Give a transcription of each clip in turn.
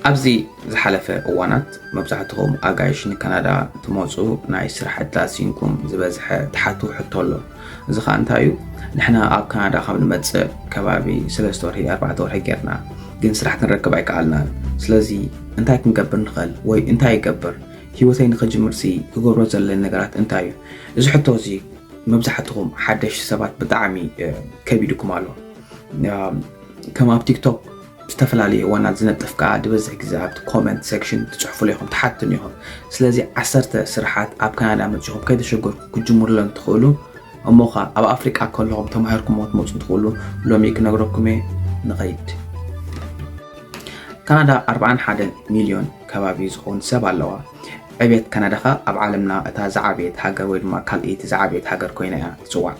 ኣብዚ ዝሓለፈ እዋናት መብዛሕትኹም ኣጋይሽ ንካናዳ ትመፁ ናይ ስራሕ ዕድላት ሲንኩም ዝበዝሐ ትሓቱ ሕቶ ኣሎ። እዚ ከዓ እንታይ እዩ? ንሕና ኣብ ካናዳ ካብ ንመፅእ ከባቢ ሰለስተ ወርሒ ኣርባዕተ ወርሒ ጌርና፣ ግን ስራሕ ክንረክብ ኣይከኣልናን። ስለዚ እንታይ ክንገብር ንኽእል ወይ እንታይ ይገብር? ህይወተይ ንኽጅምር ሲ ክገብሮ ዘለኒ ነገራት እንታይ እዩ? እዚ ሕቶ እዚ መብዛሕትኹም ሓደሽቲ ሰባት ብጣዕሚ ከቢድኩም ኣሎ። ከም ኣብ ቲክቶክ ዝተፈላለዩ እዋናት ዝነጥፍ ከዓ ዝበዝሕ ግዜ ኣብቲ ኮመንት ሴክሽን ትፅሕፉሉ ኢኹም፣ ትሓትኑ ኢኹም። ስለዚ ዓሰርተ ስራሓት ኣብ ካናዳ መፂኹም ከይተሸገርኩም ክትጅምሩለን ትኽእሉ እሞ ኸ ኣብ ኣፍሪቃ ከለኹም ተማሂርኩሞ ትመፁ ትኽእሉ ሎሚ ክነግረኩም እየ። ንኸይድ። ካናዳ ኣርብዓን ሓደን ሚልዮን ከባቢ ዝኾን ሰብ ኣለዋ። ዕብየት ካናዳ ኸ ኣብ ዓለምና እታ ዝዓበየት ሃገር ወይ ድማ ካልኣይቲ ዝዓበየት ሃገር ኮይና እያ ትፅዋዕ።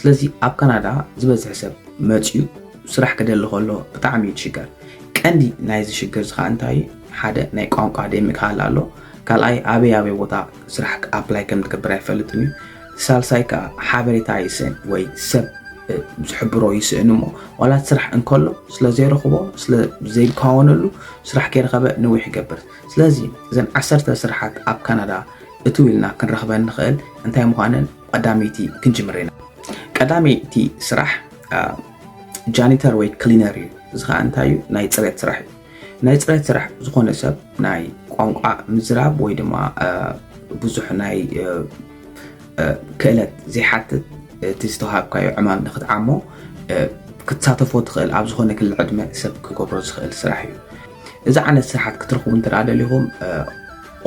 ስለዚ ኣብ ካናዳ ዝበዝሕ ሰብ መፅዩ ስራሕ ክደሊ ከሎ ብጣዕሚ እዩ ዝሽገር። ቀንዲ ናይዚ ሽግር እዚ ከዓ እንታይ እዩ? ሓደ ናይ ቋንቋ ደይምክኣል ኣሎ። ካልኣይ ኣበይ ኣበይ ቦታ ስራሕ ኣፕላይ ከም ትገብር ኣይፈልጥን እዩ። ሳልሳይ ከዓ ሓበሬታ ይስእን ወይ ሰብ ዝሕብሮ ይስእን እሞ ዋላ እቲ ስራሕ እንከሎ ስለ ዘይረኽቦ ስለ ዘይከዋወነሉ ስራሕ ከይረኸበ ንዊሕ ይገብር። ስለዚ እዘን ዓሰርተ ስራሓት ኣብ ካናዳ እትው ኢልና ክንረኽበን ንኽእል እንታይ ምዃነን ቀዳመይቲ ክንጅምር ኢና። ቀዳመይቲ ስራሕ ጃኒተር ወይ ክሊነር እዩ። እዚ ከዓ እንታይ እዩ? ናይ ፅሬት ስራሕ እዩ። ናይ ፅሬት ስራሕ ዝኾነ ሰብ ናይ ቋንቋ ምዝራብ ወይ ድማ ብዙሕ ናይ ክእለት ዘይሓትት፣ እቲ ዝተዋሃብካዮ ዕማም ንክትዓሞ ክትሳተፎ ትኽእል ኣብ ዝኾነ ክሊ ዕድመ ሰብ ክገብሮ ዝኽእል ስራሕ እዩ። እዚ ዓይነት ስራሓት ክትረኽቡ እንተ ደሊኹም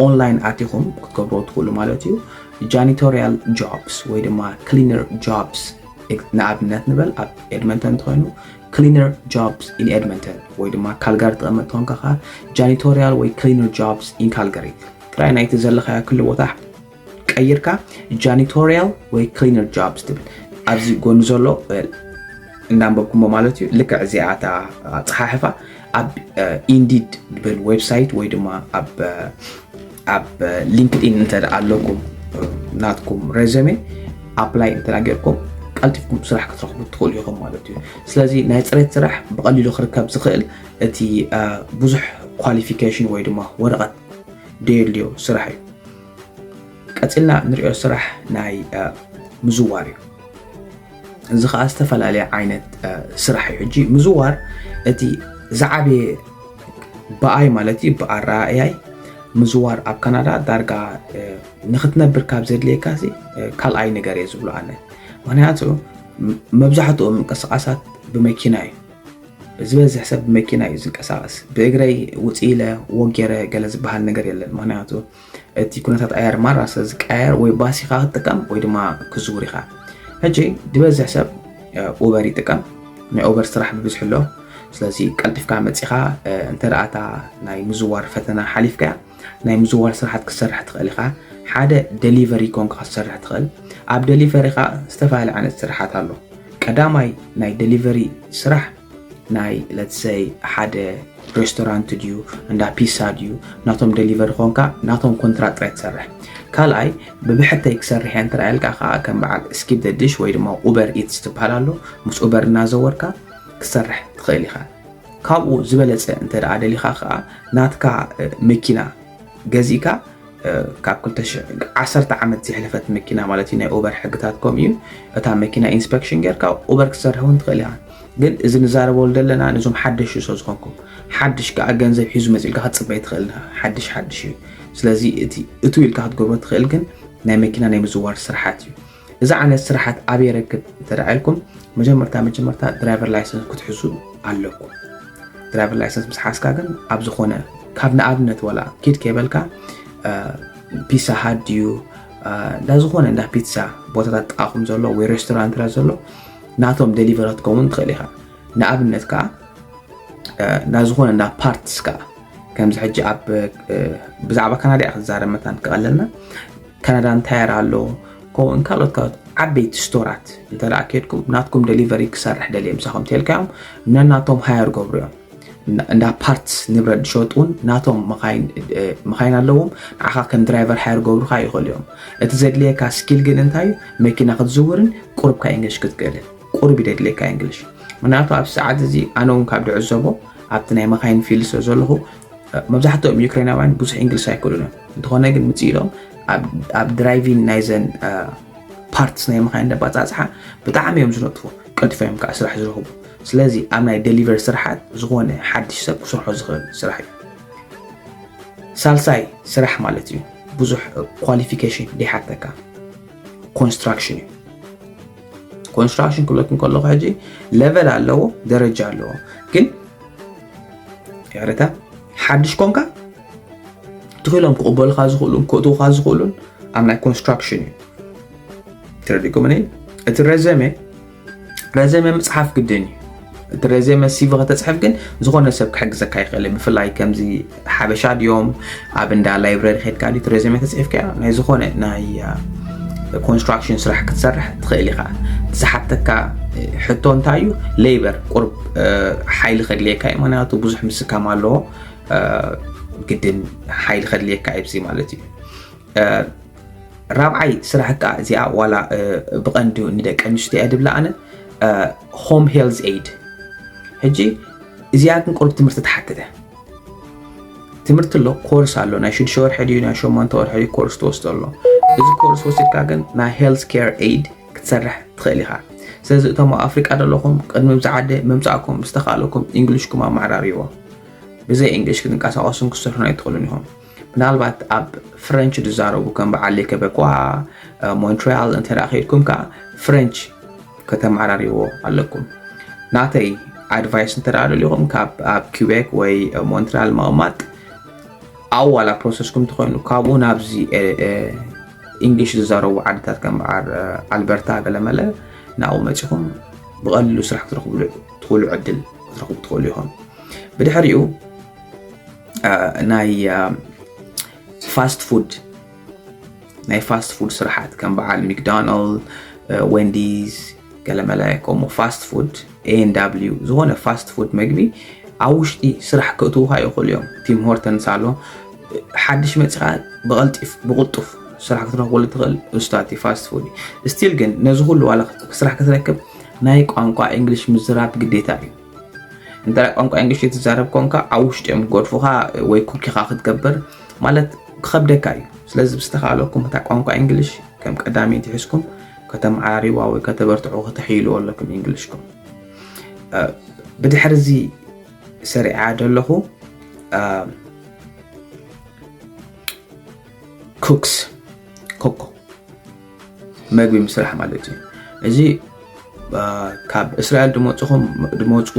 ኦንላይን ኣቲኹም ክትገብሮ ትኽእሉ ማለት እዩ። ጃኒቶሪያል ጆብስ ወይ ድማ ክሊነር ጆብስ ንኣብነት ንበል ኣብ ኤድመንተን እንተኾይኑ ክሊነር ጆብስ ኢን ኤድመንተን ወይ ድማ ካልጋሪ ትቐመጥ ተኾንካ ኸዓ ጃኒቶሪያል ወይ ክሊነር ጆብስ ኢን ካልጋሪ ጥራይ ናይቲ ዘለኻዮ ክሊ ቦታ ቀይርካ ጃኒቶሪያል ወይ ክሊነር ጆብስ ትብል ኣብዚ ጎኒ ዘሎ እንዳንበብኩሞ ማለት እዩ። ልክዕ እዚኣ እታ ኣፀሓሕፋ ኣብ ኢንዲድ ዝብል ዌብሳይት ወይ ድማ ኣብ ኣብ ሊንክድኢን እንተ ኣለኩም ናትኩም ሬዘሜ ኣፕላይ እንተ ጌርኩም ቀልጢፍኩም ስራሕ ክትረኽቡ ትኽእሉ ኢኹም ማለት እዩ። ስለዚ ናይ ፅሬት ስራሕ ብቐሊሉ ክርከብ ዝኽእል እቲ ብዙሕ ኳሊፊኬሽን ወይ ድማ ወረቐት ደየድልዮ ስራሕ እዩ። ቀፂልና ንሪኦ ስራሕ ናይ ምዝዋር እዩ። እዚ ከዓ ዝተፈላለየ ዓይነት ስራሕ እዩ። ሕጂ ምዝዋር እቲ ዝዓበየ ብኣይ ማለት እዩ ብኣረኣእያይ ምዝዋር ኣብ ካናዳ ዳርጋ ንክትነብር ካብ ዘድልየካ ካልኣይ ነገር እየ ዝብሎ ኣነ። ምክንያቱ መብዛሕትኡ ምንቅስቃሳት ብመኪና እዩ። ዝበዝሕ ሰብ ብመኪና እዩ ዝንቀሳቀስ። ብእግረይ ውፅእ ኢለ ወክ ገይረ ገለ ዝበሃል ነገር የለን። ምክንያቱ እቲ ኩነታት ኣየር ማራ ስለ ዝቀያየር ወይ ባስ ኢኻ ክትጥቀም ወይ ድማ ክዝውር ኢኻ። ሕጂ ዝበዝሕ ሰብ ኡበር ይጥቀም። ናይ ኡበር ስራሕ ብብዝሒ ኣሎ። ስለዚ ቀልጢፍካ መፂኻ እንተ ደኣ እታ ናይ ምዝዋር ፈተና ሓሊፍካያ ናይ ምዝዋር ስራሓት ክትሰርሕ ትኽእል ኢኻ። ሓደ ደሊቨሪ ኮንካ ክትሰርሕ ትኽእል። ኣብ ደሊቨሪ ኸዓ ዝተፈላለዩ ዓይነት ስራሓት ኣሎ። ቀዳማይ ናይ ደሊቨሪ ስራሕ ናይ ለትሰይ ሓደ ሬስቶራንት ድዩ እንዳ ፒሳ ድዩ ናቶም ደሊቨሪ ኮንካ ናቶም ኮንትራት ጥራይ ትሰርሕ። ካልኣይ ብብሕተይ ክሰርሕ እየ እንተ ኢልካ ከዓ ከም በዓል ስኪፕ ደድሽ ወይ ድማ ኡበር ኢትስ ትበሃል ኣሎ። ምስ ኡበር እናዘወርካ ክሰርሕ ትኽእል ኢኻ። ካብኡ ዝበለፀ እንተ ደኣ ደሊኻ ከዓ ናትካ መኪና ገዚእካ ካብ ክልተ ሽሕ ዓሰርተ ዓመት ዝሕለፈት መኪና ማለት እዩ። ናይ ኡበር ሕግታት ከምኡ እዩ። እታ መኪና ኢንስፔክሽን ጌርካ ኡበር ክትሰርሕ እውን ትኽእል ኢኻ። ግን እዚ ንዛረበሉ ዘለና ነዞም ሓደሽቲ ስለ ዝኾንኩም፣ ሓድሽ ከዓ ገንዘብ ሒዙ መፂኡ ኢልካ ክትፅበ ኣይትኽእልን ኢኻ። ሓድሽ ሓድሽ እዩ። ስለዚ እቲ እትው ኢልካ ክትገብሮ ትኽእል ግን ናይ መኪና ናይ ምዝዋር ስራሓት እዩ። እዚ ዓይነት ስራሓት ኣበይ ረክብ እንተ ደኣ ኢልኩም መጀመርታ መጀመርታ ድራይቨር ላይሰንስ ክትሕዙ ኣለኩም። ድራይቨር ላይሰንስ ምስ ሓዝካ ግን ኣብ ዝኾነ ካብ ንኣብነት ዋላ ኪድ ከይበልካ ፒሳ ሃት ድዩ እንዳ ዝኾነ እንዳ ፒትሳ ቦታታት ጥቓኹም ዘሎ ወይ ሬስቶራንት እንዳ ዘሎ ናቶም ደሊቨሪ ክትከውን ትኽእል ኢኻ። ንኣብነት ከዓ እንዳ ዝኾነ እንዳ ፓርትስ ከዓ ከምዚ ሕጂ ኣብ ብዛዕባ ካናዳ እያ ክትዛረብ መታን ክቐለልና ካናዳን ታየር ኣሎ ከምኡን ካልኦት ካልኦት ዓበይቲ ስቶራት እንተ ደኣ ከድኩም ናትኩም ደሊቨሪ ክሰርሕ ደልየ ምሳኹም ተልካዮም ነናቶም ሃየር ገብሩ እዮም። እንዳ ፓርትስ ንብረት ዝሸጡ እውን ናቶም መኻይን ኣለዎም። ንዓኻ ከም ድራይቨር ሃየር ገብሩኻ ይኽእሉ እዮም። እቲ ዘድልየካ ስኪል ግን እንታይ እዩ? መኪና ክትዝውርን ቁሩብካ ኢንግሊሽ ክትክእልን ቁሩብ እዩ ዘድልየካ ኢንግሊሽ። ምክንያቱ ኣብ ሰዓት እዚ ኣነ እውን ካብ ድዕዘቦ ኣብቲ ናይ መኻይን ፊልድ ስለ ዘለኹ መብዛሕትኦም ዩክሬናውያን ብዙሕ እንግሊዝ ኣይክእሉን እዮም። እንተኾነ ግን ምጽእ ኢሎም ኣብ ድራይቪን ናይዘን ፓርትስ ናይ መኻይን ኣባጻጽሓ ብጣዕሚ እዮም ዝነጥፉ። ቀልጢፎም ከዓ ስራሕ ዝረኽቡ። ስለዚ ኣብ ናይ ደሊቨሪ ስራሓት ዝኾነ ሓድሽ ሰብ ክሰርሖ ዝኽእል ስራሕ እዩ። ሳልሳይ ስራሕ ማለት እዩ ብዙሕ ኳሊፊኬሽን ደይሓተካ ኮንስትራክሽን እዩ። ኮንስትራክሽን ክብለኩም ከለኹ ሕጂ ሌቨል ኣለዎ፣ ደረጃ ኣለዎ። ግን ይቕሬታ፣ ሓድሽ ኮንካ ትኽእሎም ክቕበሉኻ ዝኽእሉን ክእትውኻ ዝኽእሉን ኣብ ናይ ኮንስትራክሽን እዩ። ተረዲእኩምኒ? እቲ ረዘሜ ረዘሜ ምፅሓፍ ግድን እዩ። እቲ ረዘሜ ሲቪ ከተፅሕፍ ግን ዝኾነ ሰብ ክሕግዘካ ይኽእል እዩ። ብፍላይ ከምዚ ሓበሻ ድዮም ኣብ እንዳ ላይብረሪ ከድካ ድዩ እቲ ረዘሜ ተፅሒፍካ ናይ ዝኾነ ናይ ኮንስትራክሽን ስራሕ ክትሰርሕ ትኽእል ኢኻ። ዝሓተካ ሕቶ እንታይ እዩ? ሌበር ቁርብ ሓይሊ ከድልየካ እዩ። ምክንያቱ ብዙሕ ምስካም ኣለዎ። ግድን ሓይሊ ከድልየካ እዩ ማለት እዩ። ራብዓይ ስራሕ ከዓ እዚኣ ዋላ ብቐንዱ ንደቂ ኣንስትዮ እያ ድብላ ኣነ ሆም ሄልዝ ኤድ። ሕጂ እዚኣ ግን ቁርብ ትምህርቲ ተሓትተ ትምህርቲ ኣሎ፣ ኮርስ ኣሎ። ናይ ሽዱሽተ ወርሒ ድዩ ናይ ሸሞንተ ወርሒ ድዩ ኮርስ ትወስዶ ኣሎ። እዚ ኮርስ ወሲድካ ግን ናይ ሄልዝ ኬር ኤድ ክትሰርሕ ትኽእል ኢኻ። ስለዚ እቶም ኣብ ኣፍሪቃ ዘለኹም ቅድሚ ብዝዓደ ምምፃእኩም ዝተኻእለኩም እንግሊሽኩም ኣመዓራርይዎ። ብዘይ እንግሊሽ ክትንቀሳቐሱን ክትሰርሑን ኣይትኽእሉን ኢኹም። ምናልባት ኣብ ፍረንች ዝዛረቡ ከም በዓል ሌከበኳ ሞንትሪያል እንተ ደኣ ከይድኩም ከዓ ፍረንች ከተመዓራርይዎ ኣለኩም። ናተይ ኣድቫይስ እንተ ደኣ ደሊኹም ካብ ኣብ ኪቤክ ወይ ሞንትሪያል ምቕማጥ ኣብኡ ዋላ ፕሮሰስኩም እንተኾይኑ ካብኡ ናብዚ እንግሊሽ ዝዛረቡ ዓድታት ከም በዓል ኣልበርታ ገለመለ ናብኡ መፂኹም ብቐሊሉ ስራሕ ክትረኽብሉ ትኽእሉ ዕድል ክትረኽቡ ትኽእሉ ኢኹም። ብድሕሪኡ ናይ ፋስት ፉድ ናይ ፋስት ፉድ ስራሓት ከም በዓል ሚክዶናልድ፣ ዌንዲስ፣ ገለመለ ከምኡ ፋስት ፉድ ኤ ኤን ዳብሊው ዝኾነ ፋስት ፉድ መግቢ ኣብ ውሽጢ ስራሕ ክእትውካ ይኽእሉ እዮም። ቲም ሆርተንስ ኣሎ ሓድሽ መፂኻ ብቐልጢፍ ብቕልጡፍ ስራሕ ክትረኽበሉ ትኽእል እስታት ፋስት ፉድ። ስቲል ግን ነዚ ኩሉ ዋላ ስራሕ ክትረክብ ናይ ቋንቋ እንግሊሽ ምዝራብ ግዴታ እዩ። እንተ ቋንቋ እንግሊሽ ትዛረብ ኮንካ ኣብ ውሽጢ እዮም ክገድፉኻ ወይ ኩኪኻ ክትገብር ማለት ክኸብደካ እዩ። ስለዚ ብዝተኻእለኩም እታ ቋንቋ እንግሊሽ ከም ቀዳመይቲ ሒዝኩም ከተመዓራርይዋ ወይ ከተበርትዑ ከተሕይልዎ ኣለኩም እንግሊሽኩም። ብድሕሪ እዚ ሰሪዓ ዘለኹ ኩክስ ኮኮ መግቢ ምስራሕ ማለት እዩ። እዚ ካብ እስራኤል ድመፁኹም ድመፁ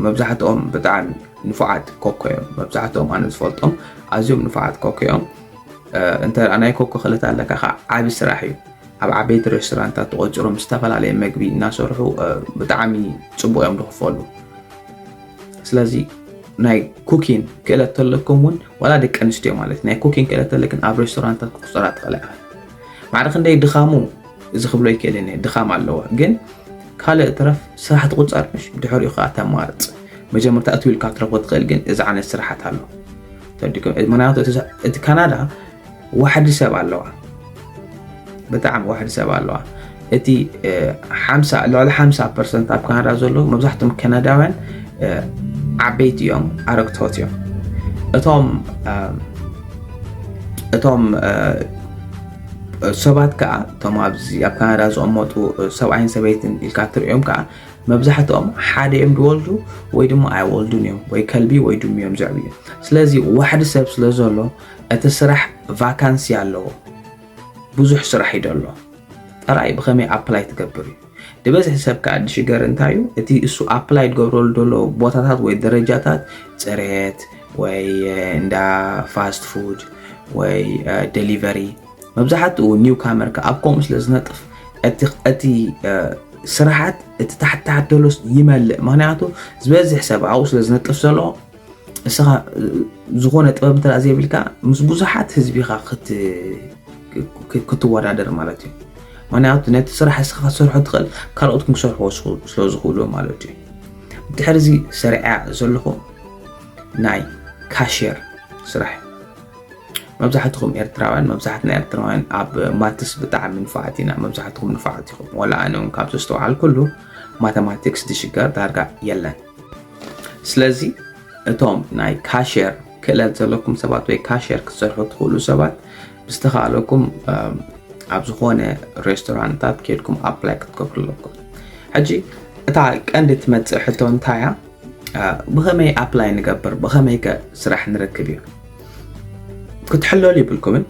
መብዛሕትኦም ብጣዕሚ ንፉዓት ኮኮ እዮም። መብዛሕትኦም ኣነ ዝፈልጦም ኣዝዮም ንፉዓት ኮኮ እዮም። እንተ ናይ ኮኮ ክእለት ኣለካ ከዓ ዓቢ ስራሕ እዩ። ኣብ ዓበይቲ ሬስቶራንታት ተቆፂሮም ዝተፈላለየ መግቢ እናሰርሑ ብጣዕሚ ፅቡቅ እዮም ዝኽፈሉ። ስለዚ ናይ ኩኪን ክእለት ተለኩም እውን ዋላ ደቂ ኣንስትዮ ማለት ናይ ኩኪን ክእለት ተለክን ኣብ ሬስቶራንታት ክቁፀራ ትኽእላ ኢኻ። ማዕረ ክንደይ ድኻሙ እዚ ክብሎ ይክእልን እየ፣ ድኻም ኣለዎ። ግን ካልእ ትረፍ ስራሕ ትቁፀር ምሽ ድሕሪኡ ከዓ ተማርፅ መጀመርታ እትው ኢልካ ክትረኽቦ ትኽእል። ግን እዚ ዓይነት ስራሓት ኣሎ ተዲኩም ምክንያቱ እቲ ካናዳ ዋሕዲ ሰብ ኣለዋ፣ ብጣዕሚ ዋሕዲ ሰብ ኣለዋ። እቲ ሓምሳ ልዕሊ ሓምሳ ፐርሰንት ኣብ ካናዳ ዘለዉ መብዛሕትኦም ካናዳውያን ዓበይቲ እዮም፣ ኣረግቶት እዮም። እቶም እቶም ሰባት ከዓ እቶም ኣብዚ ኣብ ካናዳ ዝቕመጡ ሰብኣይን ሰበይትን ኢልካ ትርእዮም ከዓ መብዛሕትኦም ሓደ እዮም ዝወልዱ ወይ ድማ ኣይወልዱን እዮም፣ ወይ ከልቢ ወይ ድሙ እዮም ዘዕብዩ። ስለዚ ዋሕዲ ሰብ ስለ ዘሎ እቲ ስራሕ ቫካንሲ ኣለዎ፣ ብዙሕ ስራሕ እዩ ዘሎ። ጥራይ ብኸመይ ኣፕላይ ትገብር እዩ። ንበዝሒ ሰብ ከዓ ድሽገር እንታይ እዩ እቲ እሱ ኣፕላይ ዝገብረሉ ዘሎ ቦታታት ወይ ደረጃታት ፅሬት ወይ እንዳ ፋስት ፉድ ወይ ደሊቨሪ መብዛሕትኡ ኒው ካመር ከዓ ኣብ ከምኡ ስለ ዝነጥፍ እቲ ስራሓት እቲ ታሕቲ ታሕቲ ደሎስ ይመልእ። ምክንያቱ ዝበዝሕ ሰብ ኣብኡ ስለ ዝነጥፍ ዘሎ እስኻ ዝኾነ ጥበብ እንተ ዘይብልካ ምስ ብዙሓት ህዝቢኻ ክትወዳደር ማለት እዩ። ምክንያቱ ነቲ ስራሕ እስኻ ክትሰርሖ ትኽእል ካልኦት ክሰርሕዎ ስለ ዝኽእሉ ማለት እዩ። ድሕሪ እዚ ሰሪዐያ ዘለኹ ናይ ካሽየር ስራሕ መብዛሕትኹም ኤርትራውያን መብዛሕትና ኤርትራውያን ኣብ ማትስ ብጣዕሚ ንፉዓት ኢና። መብዛሕትኹም ንፉዓት ኢኹም። ወላ ኣነ እውን ካብ ዘስተውዓልኩሉ ማተማቲክስ ድሽገር ዳርጋ የለን። ስለዚ እቶም ናይ ካሽየር ክእለት ዘለኩም ሰባት ወይ ካሸር ክትሰርሑ ትኽእሉ ሰባት ብዝተኻእለኩም ኣብ ዝኾነ ሬስቶራንታት ከድኩም ኣፕላይ ክትገብሩ ኣለኩም። ሕጂ እታ ቀንዲ ትመፅእ ሕቶ እንታይ እያ? ብኸመይ ኣፕላይ ንገብር፣ ብኸመይ ከ ስራሕ ንረክብ እዩ ክትሕለሉ ይብልኩምን።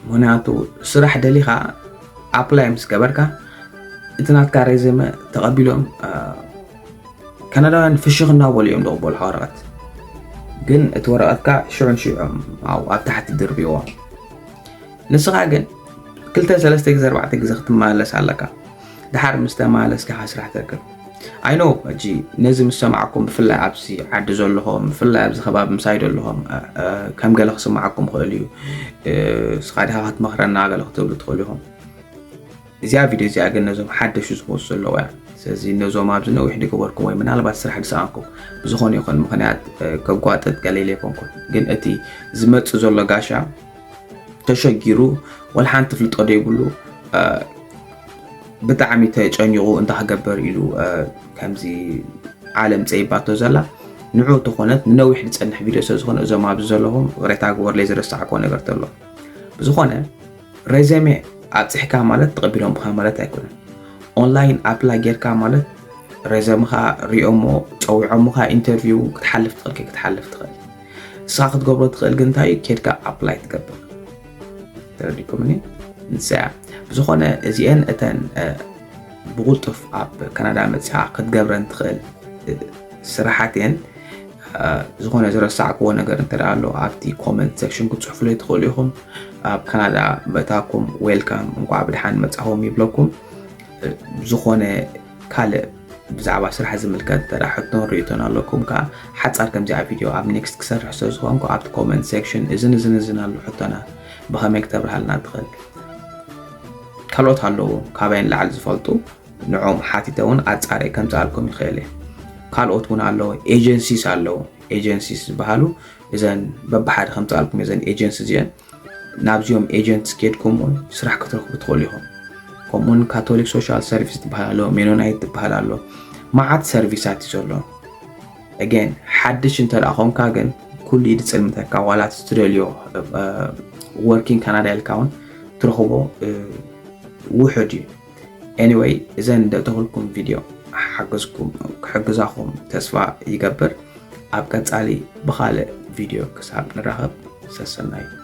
ምክንያቱ ስራሕ ደሊኻ ኣፕላይ ምስ ገበርካ እቲ ናትካ ሬዝመ ተቐቢሎም ካናዳውያን ፍሽኽ እናበሉ እዮም ዝቕበሉካ ወረቐት። ግን እቲ ወረቐትካ ሽዑን ሽዑ ኣብ ታሕቲ ድርብዎ። ንስኻ ግን ክልተ ሰለስተ ግዜ ኣርባዕተ ግዜ ክትመላለስ ኣለካ። ድሓር ምስ ተመላለስካ ኢኻ ስራሕ ትረክብ። ኣይኖ ሕጂ ነዚ ምስ ሰማዕኩም ብፍላይ ኣብዚ ዓዲ ዘለኹም ብፍላይ ኣብዚ ከባቢ ምሳይ ዘለኹም ከም ገለ ክስማዓኩም ይኽእል እዩ። ስኻ ዲኻ ክትመኽረና ገለ ክትብሉ ትኽእሉ ኢኹም። እዚኣ ቪድዮ እዚኣ ግን ነዞም ሓደሹ ዝመፁ ዘለዉ እያ። ስለዚ ነዞም ኣብዚ ነዊሕ ድገበርኩም ወይ ምናልባት ስራሕ ድሰኣንኩም ብዝኾነ ይኹን ምኽንያት ከጓጥጥ ገለ ኢለ ኣይኮንኩን፣ ግን እቲ ዝመፅእ ዘሎ ጋሻ ተሸጊሩ ወላ ሓንቲ ፍልጦ ዘይብሉ ብጣዕሚ ተጨኒቑ እንታይ ክገብር ኢሉ ከምዚ ዓለም ፀይባቶ ዘላ ንዑ ተኾነት ንነዊሕ ዝፀንሕ ቪድዮ ስለ ዝኾነ እዞም ኣብዚ ዘለኹም ቅሬታ ግበርለይ ዝረሳዕክዎ ነገር ተሎ። ብዝኾነ ሬዘሜ ኣብፅሕካ ማለት ተቐቢሎምካ ማለት ኣይኮነን። ኦንላይን ኣፕላይ ጌርካ ማለት ሬዘምኻ ሪኦሞ ፀዊዖምኻ ኢንተርቪው ክትሓልፍ ትኽእል ክትሓልፍ ትኽእል። ንስኻ ክትገብሮ ትኽእል ግን እንታይ እዩ? ኬድካ ኣፕላይ ትገብር። ተረዲኩምኒ? ንሰያ ብዝኾነ እዚአን እተን ብቁልጡፍ ኣብ ካናዳ መፅኻ ክትገብረን ትኽእል ስራሓት እየን። ዝኾነ ዝረሳዕክዎ ነገር እንተ ኣሎ ኣብቲ ኮመንት ሴክሽን ክትፅሕፉለይ ትኽእሉ ኢኹም። ኣብ ካናዳ ምእታኩም ዌልካም፣ እንኳዕ ብድሓን መፃኹም ይብለኩም። ዝኾነ ካልእ ብዛዕባ ስራሕ ዝምልከት እንተ ሕቶን ርእቶን ኣለኩም ከዓ ሓፃር ከምዚኣ ቪድዮ ኣብ ኔክስት ክሰርሕ ስለ ዝኾንኩ ኣብቲ ኮመንት ሴክሽን እዝን እዝን እዝን ኣሎ ሕቶና ብኸመይ ክተብርሃልና ትኽእል። ካልኦት ኣለዉ ካባይ ንላዕሊ ዝፈልጡ ንዖም ሓቲተ እውን ኣፃሪየ ከምፅኣልኩም ይኽእል እየ። ካልኦት እውን ኣለዉ ኤጀንሲስ ኣለዉ ኤጀንሲስ ዝበሃሉ እዘን በብሓደ ከምፅኣልኩም እዘን ኤጀንሲ እዚአን ናብዚኦም ኤጀንትስ ኬድኩም እውን ስራሕ ክትረክቡ ትኽእሉ ኢኹም። ከምኡውን ካቶሊክ ሶሻል ሰርቪስ ትበሃል ኣሎ፣ ሜኖናይት ትበሃል ኣሎ። መዓት ሰርቪሳት እዩ ዘሎ። ኣገን ሓድሽ እንተ ደኣ ኾንካ ግን ኩሉ ኢድ ጽልምተካ ዋላ እቲ ትደልዮ ወርኪንግ ካናዳ ኢልካ እውን ትረኽቦ ውሑድ እዩ። ኤኒወይ እዘን ደተኽልኩም ቪድዮ ሓገዝኩም ክሕግዛኹም ተስፋ ይገብር። ኣብ ቀጻሊ ብኻልእ ቪድዮ ክሳብ ንራኸብ ሰሰናዩ።